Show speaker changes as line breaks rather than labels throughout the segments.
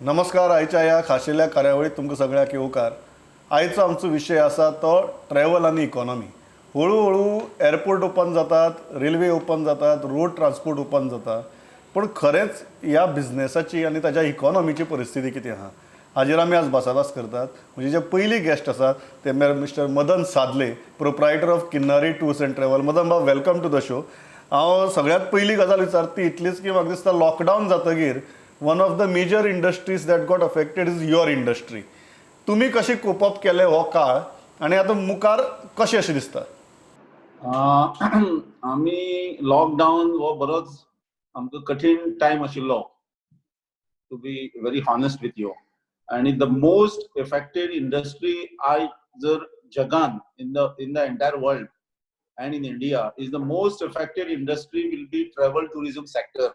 नमस्कार. आयच्या ह्या खाशेल्या कार्यावळीत तुमकां सगळ्यांक येवकार. आयचो आमचो विशय आसा तो ट्रॅवल आनी इकॉनॉमी. हळू हळू एअरपोर्ट ओपन जातात, रेल्वे ओपन जातात, रोड ट्रान्सपोर्ट ओपन जाता, पूण खरेंच ह्या बिजनेसाची आनी ताच्या इकॉनॉमीची परिस्थिती कितें आहा, हाजेर आमी आज भासाभास करतात. म्हणजे जे पयली गेस्ट आसात ते म्हळ्यार mister Madan Sadhale, proprietor of Kinnari Tours and Travel. Madan Bab, welcome to the show. हांव सगळ्यांत पयली गजाल विचारता ती इतलीच की म्हाका दिसता लॉकडावन जातगीर one of the major industries that got affected is your industry. तुमी कशें कोप अप केलें हो काळ आनी आतां मुखार कशें अशें दिसता?
आमी लॉकडावन हो बरोच आमकां कठीण टायम आशिल्लो, to be very honest with you. आनी the most affected industry आयज जर जगान, in the entire world and in India, is the most affected industry will be travel tourism sector.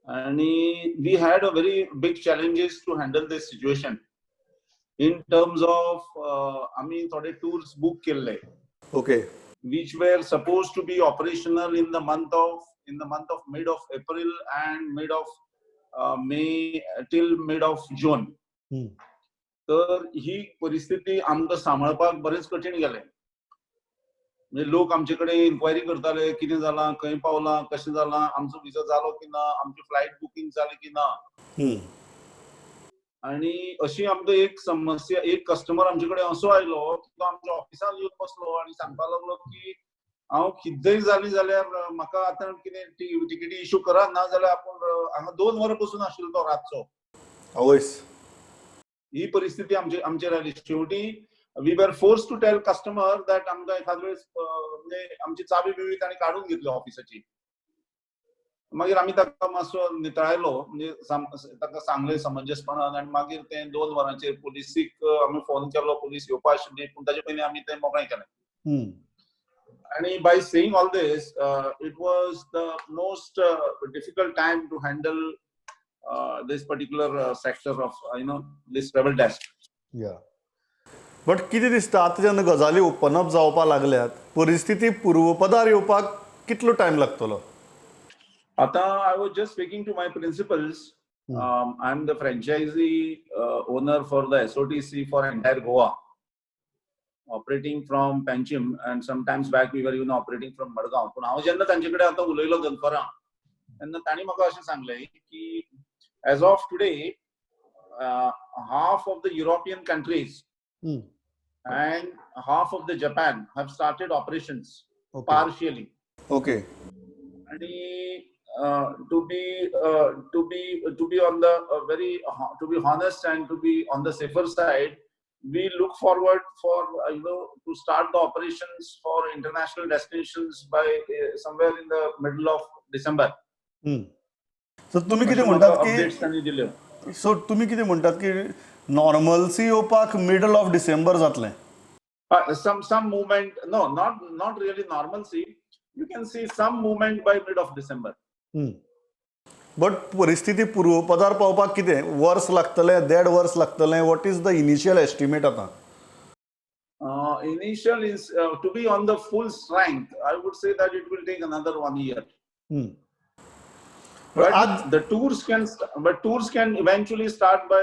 आणि we had a very big challenges to handle this situation in terms of आमी थोडे tours book केल्ले which were supposed to be operational in the month of mid of April and mid of May till mid of June. तर ही परिस्थिती आमकां सांबाळपाक बरेंच कठीण गेलें. म्हणजे लोक आमचे कडेन इन्क्वायरी करताले, कितें जालां, खंय पावलां, कशें जालां, आमचो विजा जालो की ना, आमची फ्लायट बुकींग जाली की ना. आणि अशी आमकां एक समस्या, एक कस्टमर आमचे कडेन असो आयलो की तो आमच्या ऑफिसान येवन बसलो आणि सांगपाक लागलो की हांव कितेंय जालें जाल्यार म्हाका आतां कितें तिकेटी इशू करा, ना जाल्यार आपूण हांगा 2 वरां बसून आशिल्लो तो रातचो.
आवयस!
ही परिस्थिती आमचे आमचेर आयली. शेवटी we were forced to tell customer that आमकां एखाद वेळेस म्हणजे आमची चावी बिवी ताणी काडून घेतली ऑफिसाची. मागीर आमी ताका मातसो नितळायलो, म्हणजे ताका सांगलें समंजसपणान आनी मागीर ते 2 वरांचेर पुलिसीक आमी फोन केलो. पुलीस येवपा आशिल्ली, पूण ताचे पयलीं आमी तें मोकळें केलें. आणि by saying all this, it was the most difficult time to handle this particular sector of this travel desk.
या, बट कितें दिसता, आतां जेन्ना गजाली ओपन अप जावपाक लागल्यात, परिस्थिती पुर्वपदार येवपाक कितलो टायम लागतलो?
आता I was just speaking to my principals. I am the franchisee owner for the SOTC for entire Goa, operating from Panchim, and sometimes back we were even operating from Madgaon. पूण हांव जेन्ना तांचे कडेन आतां उलयलो दनपरां, तेन्ना तांणी म्हाका अशें सांगलें की as of today, half of the European countries and half of the Japan have started operations partially. आणि to be on the very to be honest and to be on the safer side, we look forward for to start the operations for international destinations by somewhere in the middle of December.
So तुम्ही कितें म्हणटात की
updates त्यांनी दिल्यो.
So तुम्ही कितें म्हणटात की नॉर्मल्सी येवपाक मिडल ऑफ डिसेंबर जातलें?
Some movement, no, not really normalcy. You can see some movement by mid of December.
But परिस्थिती पुर्वपदार पावपाक कितें वर्स लागतलें, देड वर्स लागतलें? What is the initial estimate आतां?
Initial is to be on the full strength, I would say that it will take another one year. But but tours can eventually start by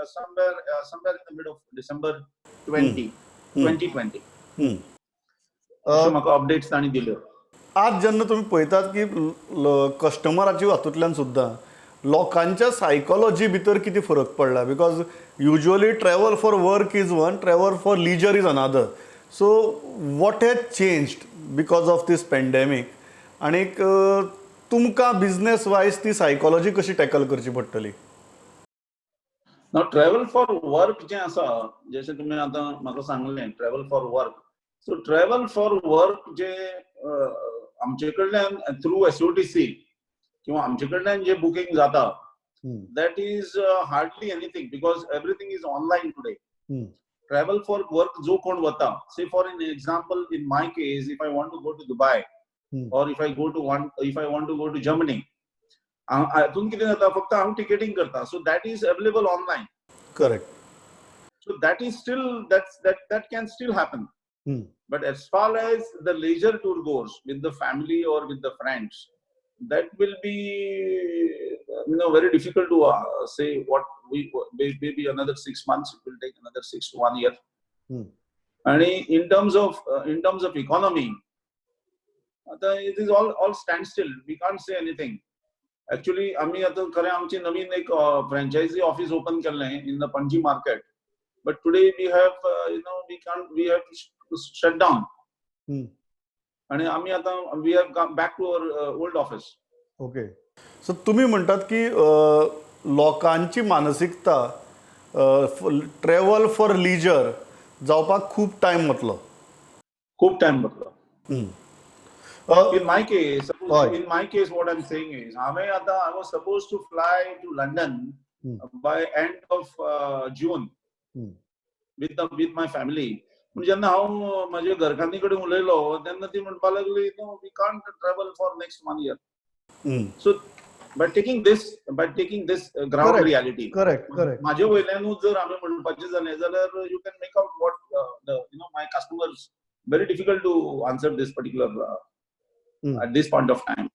somewhere in the mid of December 20 2020. अशें म्हाका updates तांणी दिल्यो.
आज जेन्ना तुमी पळयतात की कस्टमराची हातूंतल्यान सुद्दां लोकांच्या सायकोलॉजी भितर कितें फरक पडला? Because usually travel for work is one, travel for leisure is another. So what has changed because of this pandemic आणीक तुमकां बिजनेस वायज ती सायकोलॉजी कशी टॅकल करची पडटली?
नाव ट्रॅव्हल फॉर वर्क जें आसा, जशें तुमी आतां म्हाका सांगलें, travel for work, so travel for work जे आमचे कडल्यान थ्रू एसओटीसी किंवा आमचे कडल्यान जे बुकींग जाता, that is hardly anything because everything is online today. Travel for work जो कोण वता, say for an example, in my case, if I want to go to Dubai or if I want to go to Germany, हातून कितें जाता, फक्त हांव टिकेटींग करता, so that is available online.
Correct
So that is still that's that that can still happen. But as far as the leisure tour goes with the family or with the friends, that will be very difficult to say what we maybe another 6 months, it will take another 6 to 1 year. आणि in terms of economy आता it is all stand still. We can't say anything actually. आम्ही आता खरें आमची नवीन एक franchise office open केल्लें in the Panaji market, but today we have you know we can't, we have shut down. आणि आम्ही आता we have come back to our old office.
Okay, so तुम्ही म्हणतात की लोकांची मानसिकता ट्रॅव्हल फॉर लिजर जावपाक खूब टायम वतलो.
खूप टायम वतलो. In my case, suppose,
हय.
In my case, what I'm saying is, हांवें आतां I was supposed to fly to London by end of June with my family. पूण जेन्ना हांव म्हज्या घरकान्नी कडेन उलयलो तेन्ना ती म्हणपाक लागली, "no, we can't travel for next one year." So by taking this ground reality,
correct correct
म्हाजे वयल्यानूच जर आमी म्हणपाचें जालें जाल्यार you can make out what the you know my customers, very difficult to answer this particular at this point of time.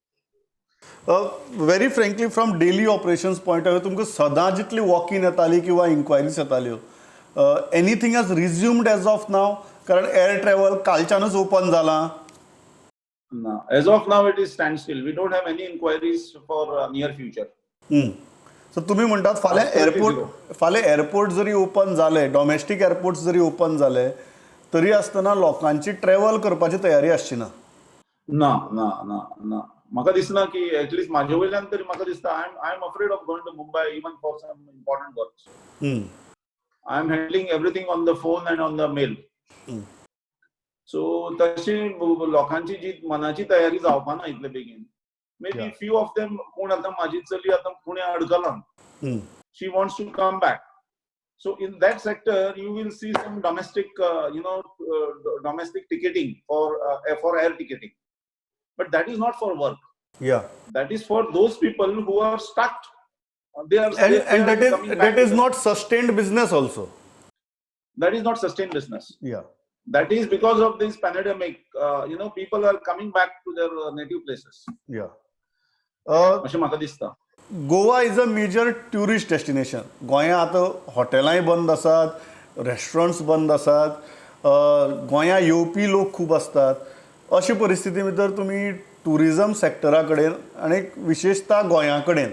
Very frankly, from daily operations point of view, तुमकां सदां जितली walk in येताली किंवा enquiries येताल्यो, anything has resumed as of now? कारण air travel कालच्यानूच open जालां.
No, as of now, it is standstill. We don't have any inquiries for near future.
So तुमी म्हणटात फाल्यां
Absolutely.
Airport, फाल्यां एअरपोर्ट जरी ओपन जाले, डॉमेस्टीक एअरपोर्ट जरी open जाले तरी आसतना लोकांची ट्रॅव्हल करपाची तयारी आसची ना.
ना ना ना ना, म्हाका दिसना की एटलिस्ट म्हाजे वयल्यान तरी म्हाका दिसता, I am afraid of going to Mumbai even for some important work. I am handling everything on the phone and on the mail. So तशी लोकांची जी मनाची तयारी जावपा ना इतले बेगीन. May be few of them, कोण आतां म्हाजी चली आतां Pune अडकलां, she wants to come back. So in that sector, you will see some domestic ticketing for air ticketing, but that is not for work. That is for those people who are stuck. They are
And
they
and
are
that is
coming back
that
to
is not sustained business also.
That is not sustained business. That is because of this pandemic. People are coming back to their native places. अशें म्हाका दिसता.
Goa is a major tourist destination. गोंयांत आतां हॉटेलांय बंद आसात, restaurants बंद आसात, गोंयां येवपी लोक खूब आसतात. अशे परिस्थिती भितर तुमी ट्युरिजम सॅक्टरा कडेन आनी विशेशता गोंया कडेन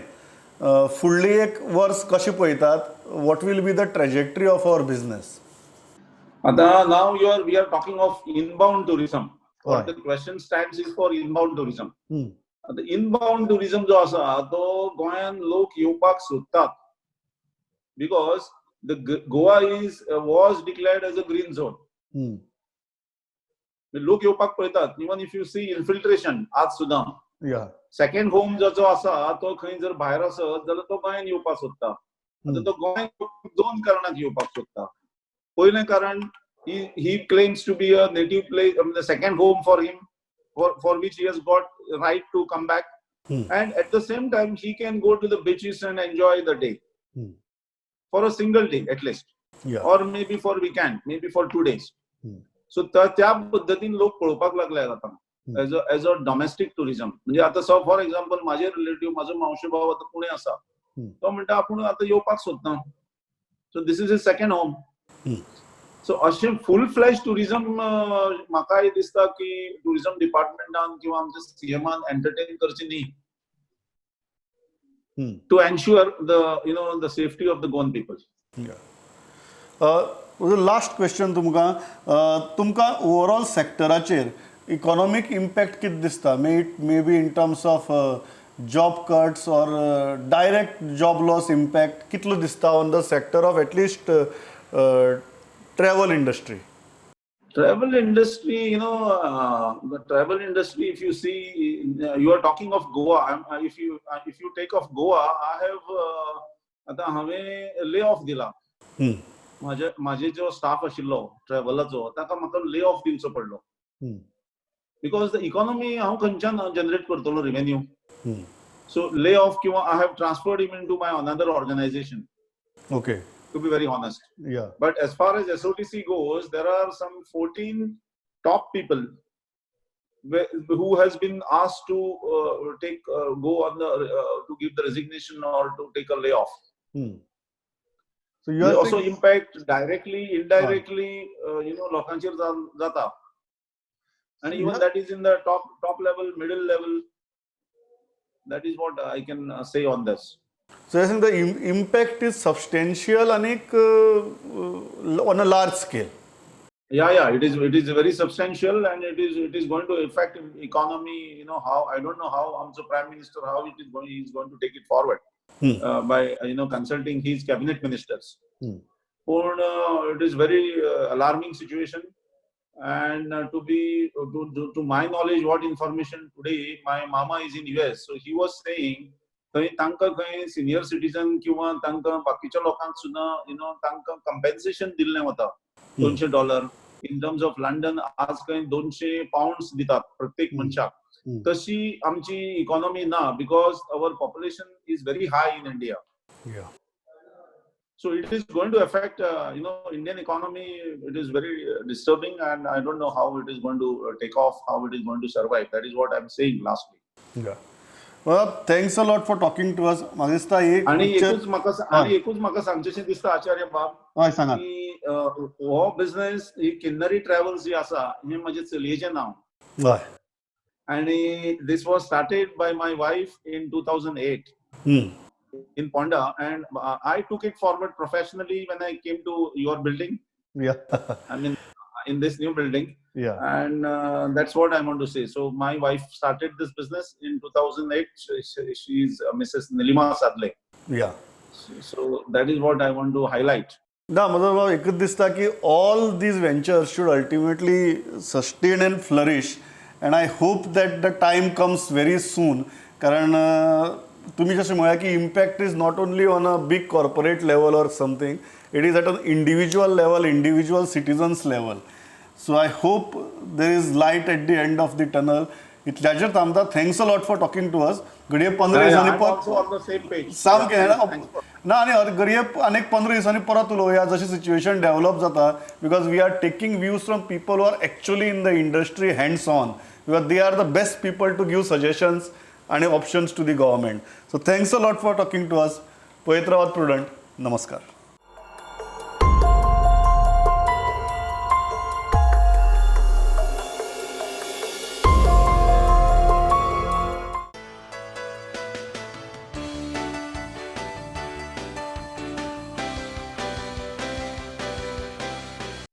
फुडली एक वर्स कशें पळयतात? What will be the trajectory of our business?
आता now you are we are talking of inbound tourism.
हय.
The question stands is for inbound tourism. आता इनबाउंड टुरिझम जो आसा तो गोंयान लोक येवपाक सोदतात because the Goa is was declared as a green zone. लोक येवपाक पळयतात. Even if you see infiltration, आज सुद्दां सेकंड होम जो आसा तो खंय जर भायर आसत जाल्यार तो गोंयान येवपाक सोदता. आतां तो गोंयांत दोन कारणाक येवपाक सोदता. पयलें कारण, he claims to be a native place, the second home for him, for which he has got right to come back, and at the same time he can go to the beaches and enjoy the day for a single day at least, or maybe for weekend, maybe for 2 days. So त्या पद्दतीन लोक पळोवपाक लागले आतां as a domestic tourism. म्हणजे आतां so for example, माझे relative, म्हाजो मावशे भाव आतां पुणे आसा. तो म्हणटा आपूण आतां येवपाक सोदता, so this is his second home. So अशें फूल फ्लॅज टुरिझम म्हाकाय दिसता की टुरिझम डिपार्टमेंटान किंवा आमच्या सीएमान एंटरटेन करची न्ही to ensure the you know the safety of the Goan people.
Last question तुमकां, तुमकां ओवरऑल सॅक्टराचेर इकॉनॉमीक इम्पॅक्ट कितें दिसता, may be in terms of job cuts or direct job loss impact कितलो दिसता on the sector of at least travel industry?
Travel industry, the travel industry, if you see, you are talking of Goa. If you take off Goa, I have आतां हांवें lay off दिला. म्हाजे जो staff आशिल्लो ट्रॅव्हलाचो ताका म्हाका lay off दिवचो पडलो because the economy, हांव खंयच्यान जनरेट करतलो रिव्हेन्यू? सो ले ऑफ किंवा I have transferred him into my another organization, to be very honest. But as far as SOTC goes, there are some 14 top people who has been asked to take go on the to give the resignation or to take a layoff.
So you are
also impact directly, indirectly, लोकांचेर जाता. And even that is in the top level, middle level. That is what I can say on this.
So I think the impact is substantial and on a large scale.
Yeah, it is very substantial and it is going to affect economy. You know how, I don't know how आमचो prime minister, how it is going he is going to take it forward by consulting his cabinet ministers. पूण it is very alarming situation and to my knowledge, what information today, my mama is in US, so he was saying थंय तांकां खंय senior citizen किंवा तांकां बाकीच्या लोकांक सुद्दां you know तांकां कंपेन्सेशन दिल्लें वता, $200. In terms of London आज खंय 200 पाउंड्स दितात प्रत्येक मनशाक. तशी आमची इकॉनॉमी ना because our population is very high in India. So it is going to affect Indian economy. It is very disturbing and I don't know how it is going to take off, how it is going to survive. That is what I'm saying lastly.
Yeah. Well, thanks a lot for talking to us. म्हाका दिसता एक
आणि एकूच म्हाका सांगचेंशें दिसता, आचार्य बाब,
हय, सांगात.
की हो बिझनेस, ही किन्नरी ट्रॅव्हल्स जी आसा, हे म्हजे चलयेचें नांव आणि this was started by my wife in 2008 in Ponda, and I took it forward professionally when I came to your building. I mean, in this new building. And that's what I want to say. So my wife started this business in 2008. She's Mrs. Nilima Sadle. So that is what I want to highlight.
ना, म्हजो बाब एकूच दिसता की all these ventures should ultimately sustain and flourish, and I hope that the time comes very soon, कारण तुमी जशें म्हळ्यां की impact is not only on a big corporate level or something, it is at an individual level, individual citizens level. So I hope there is light at the end of the tunnel. इतल्याचेर थांबता. Thanks a lot for talking to us. घडये 15 दिसांनी
I'm also on the same page.
सामकें.
Thanks
ना, आनी घडये आनीक 15 दिसांनी परत उलोवया, जशी सिच्युएशन डेव्हलप जाता, because we are taking views from people who are actually in the industry hands on, because they are the best people to give suggestions आणि options to the government. So thanks a lot for talking to us. पळयत रावात prudent. नमस्कार.